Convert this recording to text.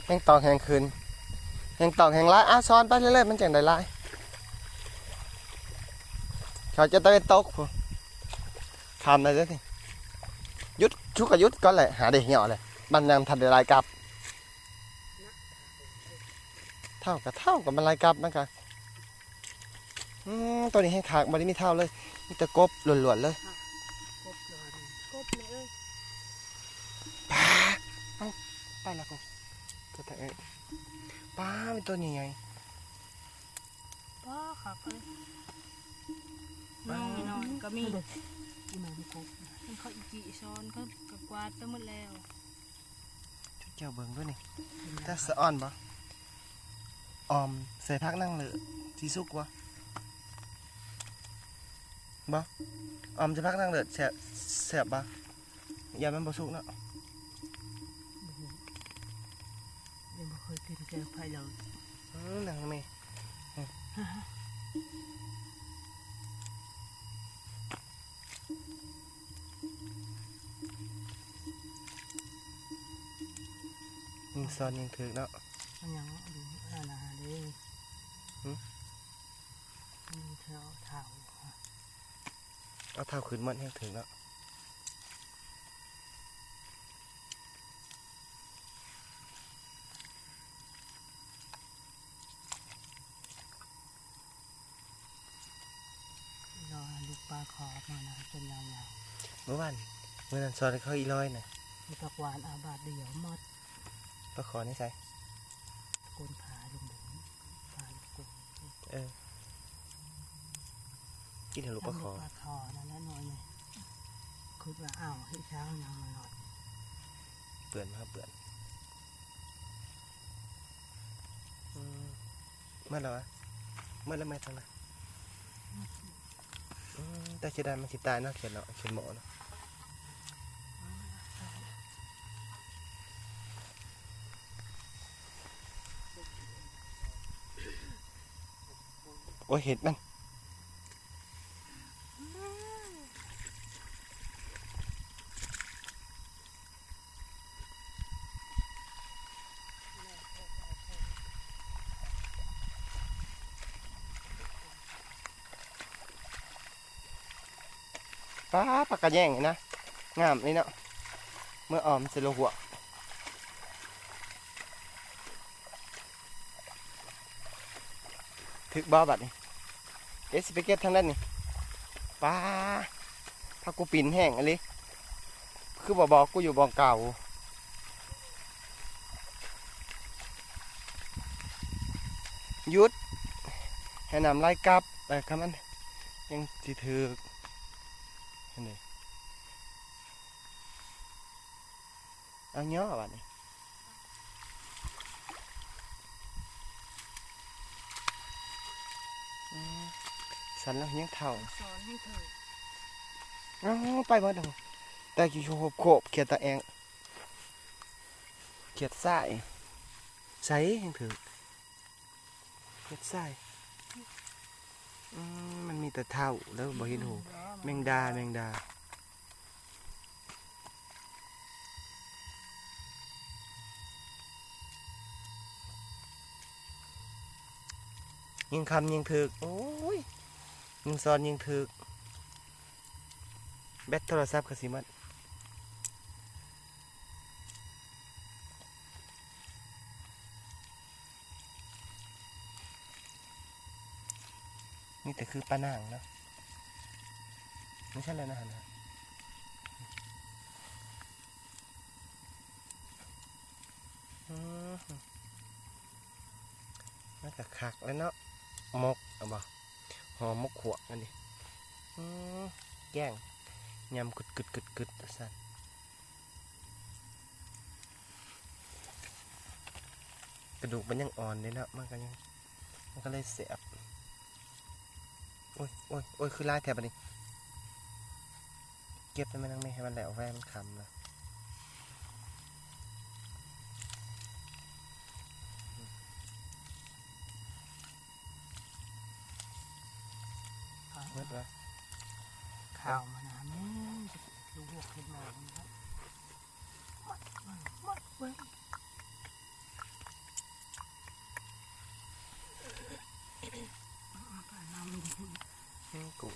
ແຮງຕອກແຮງຂຶ້ນ ແຮງຕອກແຮງຫຼາຍ. ອ້າວ ສອນໄປເລື້ອຍໆ ມັນຈັ່ງໄດ້ຫຼາຍ. ເຂົາຈະຕາເວັນຕົກພຸ້ນ ຂ້າມໄດ້ເດີ້ນີ້. ຢຸດ ຊຸກກໍຢຸດກ່ອນແຫຼະ ຫາໄດ້ເຫຍາະແຫຼະ. ມັນຍັງທັນໄດ້ໄລ່ກັບ ເຖົ້າກໍເຖົ້າ ກໍມັນໄລ່ກັບ ມັນກໍ ອືມ ໂຕນີ້ແຮງຄັກ ບໍ່ໄດ້ມີເຖົ້າເລີຍ ມີແຕ່ກົບລ້ວນໆເລີຍ. ກົບເລີຍ ກົບເລີຍ. ປາ ເອົ້າ ໄປລະ ກໍແທ້. ປາ ມີໂຕໃຫຍ່ໆ. ປາ ຄັກເລີຍ ນ້ອຍໆກໍມີ. ອີ່ໝານີ້ກົບ ມັນເຂົ້າອີກກີ້ຊ້ອນ ເຂົາກໍກວາດໄປໝົດແລ້ວ. ເຈົ້າເບິ່ງດູນີ້ ແຕ່ສະອອນບໍ່? ອອມໃສ່ຜັກນັງເລີ ຊິສຸກບໍ່? ບໍ່ ອອມໃສ່ຜັກນັງເລີ ແຊບ ແຊບບໍ່? ຢ້ານມັນບໍ່ສຸກເນາະ. ຍັງບໍ່ເຄີຍກິນແກງໄຜ່ເລີ. ອືມ ນັ່ງແມ່. ຍິງຊ້ອນຍິງຖືກເນາະ. ມັນຍັງຢູ່ອັນນັ້ນເດ້. ຫຶ? ມີແຖວເທົ້າ ເອົາເທົ້າຂຶ້ນໝົດແຮງຖືກເນາະ. ລໍໃຫ້ລູກປາຂໍມານະ ຈົນຍາວໆ. ເມື່ອວານ ມື້ນັ້ນສອນໃຫ້ເຂົາອີ່ຫຼ້ອຍນະ ມີຜັກຫວານເອົາບາດດຽວໝົດ. ປາຂໍໃນໃສ? ກົ້ນຜາລຸງບຸນ ຜາລູກກົງ. ເອີ ກິນເຖາະລູກປາຂໍ. ປາຂໍນັ້ນແຫຼະໜ້ອຍນີ້ ຄິດວ່າ ອ້າວ ເຮັດຊ້າງຍັງມານອນ ເປື້ອນມາເປື້ອນ. ອືມ ໝົດແລ້ວຫວາ? ໝົດແລ້ວແມ່ນຈັ່ງໃດ? ອືມ ແຕ່ເສຍດາຍມັນຊິຕາຍເນາະ ຂຽດເນາະ ຂຽດໝໍເນາະ. ໂອ້ຍ ເຫັດມັນ. ປາ ຜັກກະແຍງນີ້ນະ ງາມນີ້ເນາະ ເມື່ອອອມໃສ່ໂລຫົວ. ຖືກບໍ່ບາດນີ້? ເດ ຊິໄປເກັບທາງນັ້ນນີ້. ປາ ພາກູປິ່ນແຮງອີ່ຫຼີ ຄືບໍ່ບອກກູຢູ່ບ່ອນເກົ່າ. ຢຸດ ໃຫ້ນ້ຳໄຫຼກັບ ແລ້ວກໍມັນຍັງຊິຖືກ. ຫັ້ນເດ ເອົາຍໍບາດນີ້. ອືມ ສັນແລ້ວຍັງເຖົ້າ ສອນໃຫ້ເຖົ້າ. ອ້າວ ໄປເບິດແລ້ວ ແຕ່ຢູ່ໂຄບໆ ຂຽດຕາແອງ ຂຽດຊາຍ ໃສແຮງຖືກ ຂຽດຊາຍ. ອືມ ມັນມີແຕ່ເຖົ້າເດີ ບໍ່ເຫັນຫູ. ອືມ ແມງດາ ແມງດາ. ຍິງຄຳຍິງຖືກ ໂອ້ຍ ຍິງສອນຍິງຖືກ. ແບັດໂທລະສັບກໍຊິໝົດ. ມີແຕ່ຄືປານາງເນາະ ບໍ່ໃຊ່ແລ້ວນະຫັ້ນນະ. ອືມ ມັນກໍຄັກແລ້ວເນາະ ໝົກ ເອົາບໍ່ ຫໍ່ໝົກຂວກອັນນີ້. ອືມ ແກງ ຍຳກຶດໆໆໆ ວ່າຊັ້ນ. ກະດູກມັນຍັງອ່ອນເດ້ເນາະ ມັນກໍຍັງ ມັນກໍເລີຍແສບ. ໂອ້ຍ ໂອ້ຍ ໂອ້ຍ ຄືຫຼາຍແທ້ບາດນີ້. ເກັບໄດ້ແມ່ນາງເມ ໃຫ້ມັນແລ້ວໄວ ມັນຄ່ຳລະ. ໝົດລະ ຂ້າວມານາແມ່ນ ລູກຫົກເຮັດມາ ໝົດ ໝົດເວີຍ. ກຸ